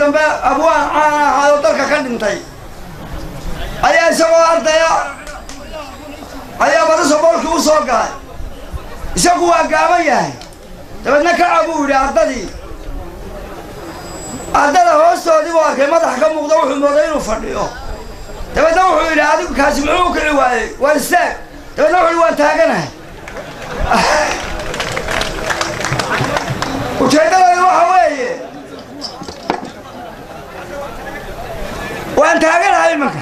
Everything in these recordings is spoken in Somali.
Dambe abwaan caan ahaayoo dalka ka dhintay ayaa isagoo ardaya ayaa barasaboolkii u soo galay. Isagu waa gaaban yahay. Dabeedna kaca buu yidhi ardadii. Ardada hoostoodii buu arkay madax ka muuqda, wuxuu mooday inuu fadhiyo. Dabeedna wuxuu yidhi, "Adigu kaasi muxuu u kici waayey? Waa istaag." Dabeedna wuxuu yidhi, "Waan taaganahay." Ujeeddadaydu waxa weeye, waan taaganahay imanka.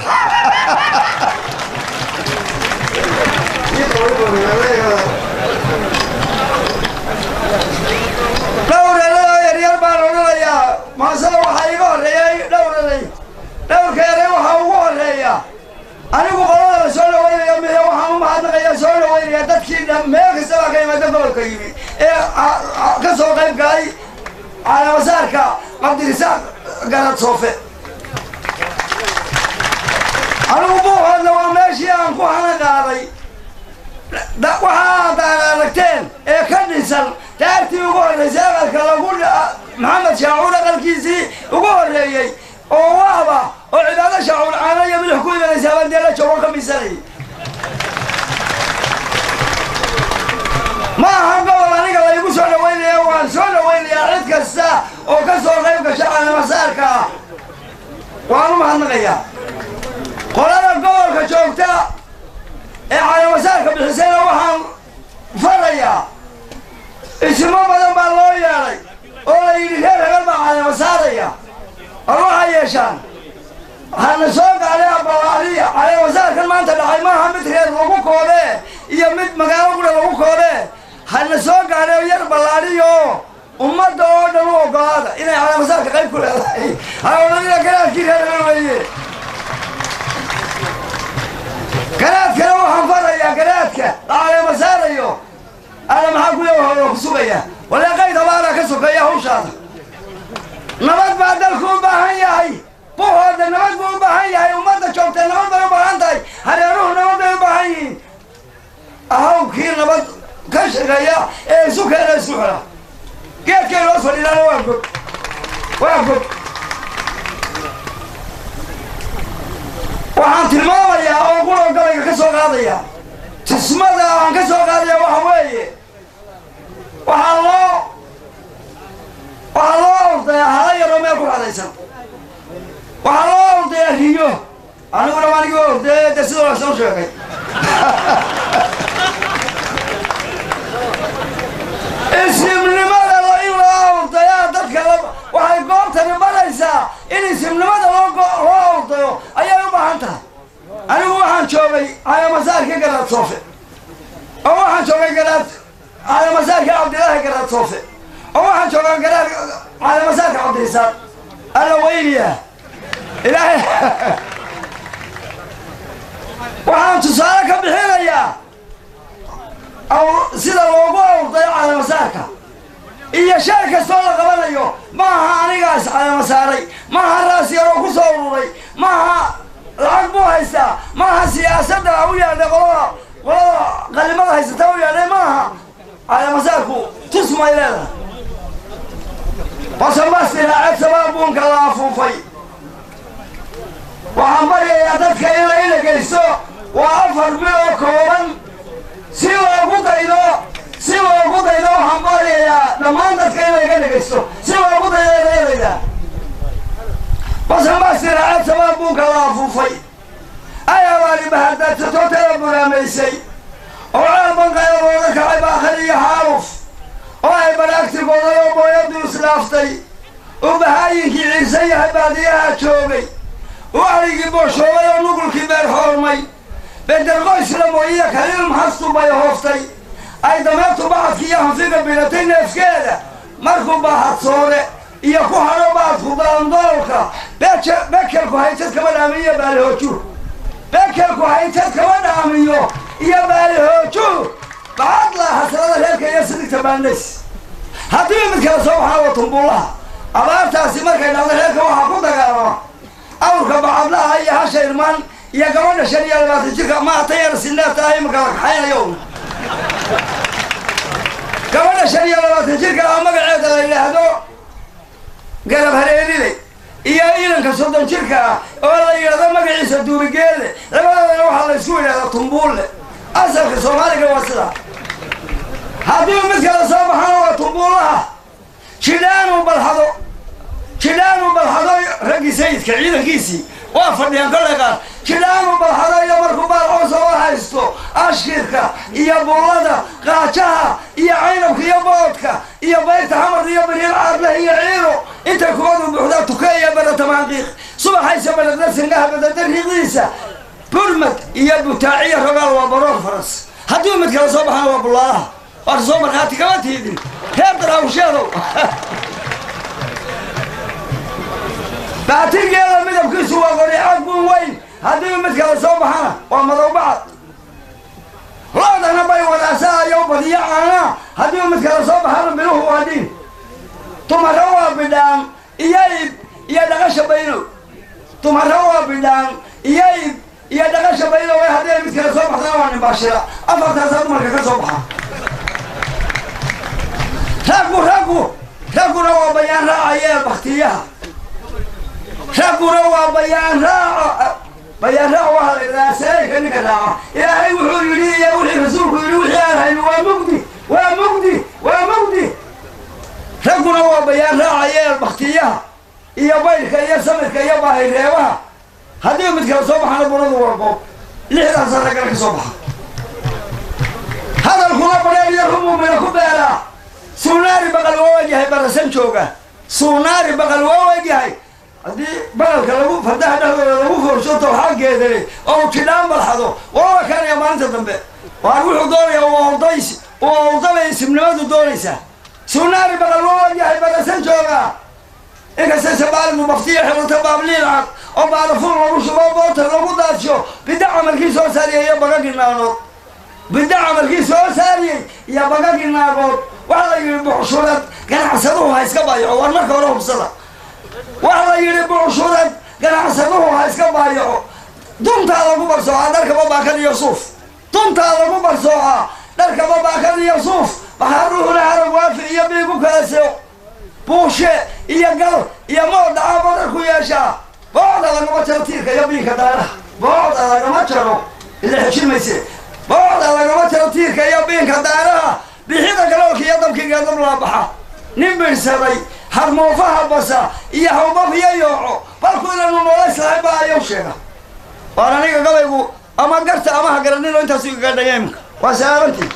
Dhowr eray oo yaryar baan odhanayaa. Maasada waxaa iiga horreeya dhowr eray. Dhowrka eray waxaa ugu horreeya, anigu qolada la soo dhaweynaya mihe, waxaan u mahadnaqayaa, soo dhaweynaya dadkii dhan meel kastaba ka yimaada gobolka yimi ee ka soo qayb galay caleemasaarka Cabdirisaaq Garad Soofe. Anigu Buuhoodna waa meeshii aan ku hana qaaday. Waxa aad aragteen ee ka dhisan daartii ugu horreysay, aqalka lagu Maxamed Shaacuur, aqalkiisii ugu horreeyey oo waaba oo Cibaado Shaacuur caano iyo milix ku imanaysaa baan dee la joogo ka misanayay. Ma aha gobol aniga laygu soo dhaweynaya. Waan soo dhawaynayaa cid kasta oo ka soo qayb gasha caleemasaarka ah, waan u mahadnaqayaa. Qolada gobolka joogta ee caleemasaarka bixisayna waxaan farayaa, ismo badan baa loo yeedhay oo la yidhi reer hebel baa caleemasaaraya. War waxaa yeeshaan hana soo gaadhay abalaariya. Caleemasaarkan maanta dhacay maaha mid reer lagu koobee iyo mid magaalo qura lagu koobee. Hana soo gaadhay oo yar ballaadhiyo, ummadda oo dhan u ogolaada inay caleemasaarka qayb ku leedahay. Ha odhanina garaadkii reer hebel weeye. Garaadkana waxaan farayaa, garaadka la caleema saarayo, alla maxaa ku leeyahay ku sugaya walee qayd abaaraa ka sokeeya hawshaada. Nabad baa dalku u baahan yahay. Buhooda nabad buu u baahan yahay. Ummadda joogta nabad bay u baahan tahay. Hareeruhu nabad bay u baahan yihiin. Ahawkii nabad ka shaqeeya ee isu keena, isku xira. Geedkay loo fadhiidaana waa god, waa god. Waxaan tilmaamayaa oo quro gabayga ka soo qaadaya, tismada aan ka soo qaadaya waxa weeye, waxaa loo ordayaa hala yaroo meel ku xadaysan, waxaa loo ordayaa riyo. Aniguna waanigii ordaya dee, sida wanaagsan u sheegay. Isimnimada in loo ordayaa dadka waxay goobtani baraysaa in isimnimada loo ordayo ayay u baahan tahay. Anigu waxaan joogay caleemasaarkii Garaad Soofe, oo waxaan joogay garaad caleemasaarkii Cabdilaahi Garaad Soofe, oo waxaan joogay garaad caleemasaarka Cabdirisaaq. Alla weyniya Ilaahay. Waxaan tusaale ka bixinayaa aw sida loogu awrdayo caleemasaarka iyo shay kastoo la qabanayo. Ma aha anigaas caleema saaray, ma aha raas yaroo ku soo ururay, ma aha lacag buu haystaa, ma aha siyaasadda u yeedhay, qolada qalimada haysata u yeedhay ma aha. Caleemasaarku tusmay leedahay. Basanbaas sabaa buunka la afuufay. Waxaan baryayaa dadka in la dhegaysto. Waa 4 bil oo kooban si loogu daydo, si loogu daydo. Waxaan baryayaa dhammaan dadka in layga dhegaysto si loogu daydo erayadayda. Basanbaas tiraacad sabaa buunka la afuufay, ay abaari bahardaadsatoo tala buraamaysay, oo ceel banqaya looga kacay baakhal iyo xaaluf, oo ay baraagtigooday oo booyadu isdhaaftay, uu bahaayinkii ciirsan yahay baadiyaha joogay, uu arigii booshoobay oo nugulkii beer xoormay, bederqoysla mooyiya kaliil maxastu bay hooftay, ay dameertu bacadki iyo hanfiga bilatay neefkeeda, markuu baahadsoore iyo ku hadho baadku dalandoolka, bekelku haytad kama dhaamiyo baalihoojuur, bekelku haytad kama dhaamiyo iyo baalihoojuur. Bacadla hasalada reerka iyo sidigta baandhays haddii mid kale soo baxaa waa tumbuulaha. Abaartaasi markay dhacdo reerka waxaa ku dagaalama awrka bacadlaha iyo hasha irmaan iyo gabadha 25 jirka maata yar sineerta ah imika la kaxaynayo. Gabadha 25 jirka ah magaceeda la yidhaahdo Garab Hareeriley. Iyo iidanka 30 jirka ah oo la yidhahdo magaciisa Duubigeelle, labadoodana waxaa la isku yidhahdaa Tumbuulle. Asalka Soomaaliga waa sidaa. Haddii mid kale soo baxana waa Tumbuulaha. Jidhaanuu balxado, jidhaanuu balxado, raggii sayidka ciidankiisii waa fadhiyaan kollay qaar. Jidhaanuu balxado iyo markuu baal coos oo haysto ashkirka iyo bullada, qaajaha iyo caynabka iyo boodka iyo bayrta xamar iyo bariil caadleh iyo ciiro, intay kubadu buuxdaa tuke iyo baratamaanqiiq, subaxaysa baradna singaha badada riiqdiisa, burmad iyo butaaciyo rogaal waa baroor faras. Haddii mid kale soo baxana waa bullaalaha. Waata soo markhaati kama tiidin, reer Daraawsheedow. Baatigeeda midabkiisu waa qoriicad buun weyn. Haddii mid kale soo baxana waa madowbacad. Loodana bay wadaasaa iyo badiyo caanaa. Haddii mid kale soo baxana biluhu waa dhiin. Dumaro waa bidhaan iyo ib iyo dhaqasha baynow. Dumaro waa bidhaan iyo ib iyo dhaqasha baynow. Haddii mid kale soo baxdana waa nimbaashira. Afartaasaa dumarka ka soo baxa. Raggu raggu ragguna waa bayaan raacaya ee baktiyaha. Ragguna waa bayaan raaco. Bayaan raac waxaa la yidhahdaa seeyka ninka raaca. Ilaahay wuxuu yidhi iyo wixii rasuulku yidhi wixii aan hayno waa mugdi, waa mugdi, waa mugdi. Ragguna waa bayaan raacaya ee baktiyaha iyo baydhka iyo samirka iyo baahireebaha. Haddii mid kale soo baxana buradu waa goob. Lixdaasaa raggana ka soo baxa. Hadalkuna badheer iyo rumuu ku beeraa. Suunaari baqal waa egyahay barasan jooga. Suunaari baqal waa egyahay haddii baqalka lagu fardaha dhexdooda lagu foorsho tawxaa geedale oo jidhaan balxado, waa ekaanaya maalinta dambe. Waar wuxuu doonayaa waa ordays, waa ordabay isimnimadu doonaysaa. Suunaari baqal waa egyahay barasan jooga. Inkasta sabaalidu baktiya xirata baabliil cad oo baalafuun lagu shubo, bootar lagu daadsho, bidda camalkii soo saariyay iyo bagagii naanood, bidda camalkii soo saariyey iyo bagagii naagood. Waxaa la yidhi bucshurad ganacsaduhu ha iska baayaco. War marka hore hubsada. Waxaa la yidhi bucshurad ganacsaduhu ha iska baayaco. Duntaa lagu barsoocaa dharkaba baakad iyo suuf. Duntaa lagu barsoocaa dharkaba baakad iyo suuf. Baxaaruhuna harag waafi iyo biigu kala seo, buushe iyo gal iyo moodhacaa badar ku yeeshaa. Boocda lagama jaro tiirka iyo biinka daaraha. Boocda lagama jaro, ila xejin mayse. Boocda lagama jaro tiirka iyo biinka daaraha. Bixida galoolka iyo dabkiga dab laabaxa. Nin biirsaday harmoofaha basa iyo hawbaf iyo yooco balku inaanu noolays lahayn baa ayaw sheega. Waan aniga gabaygu ama garta ama ha garanino intaasu igaga dhaya imika. Waa saarantii.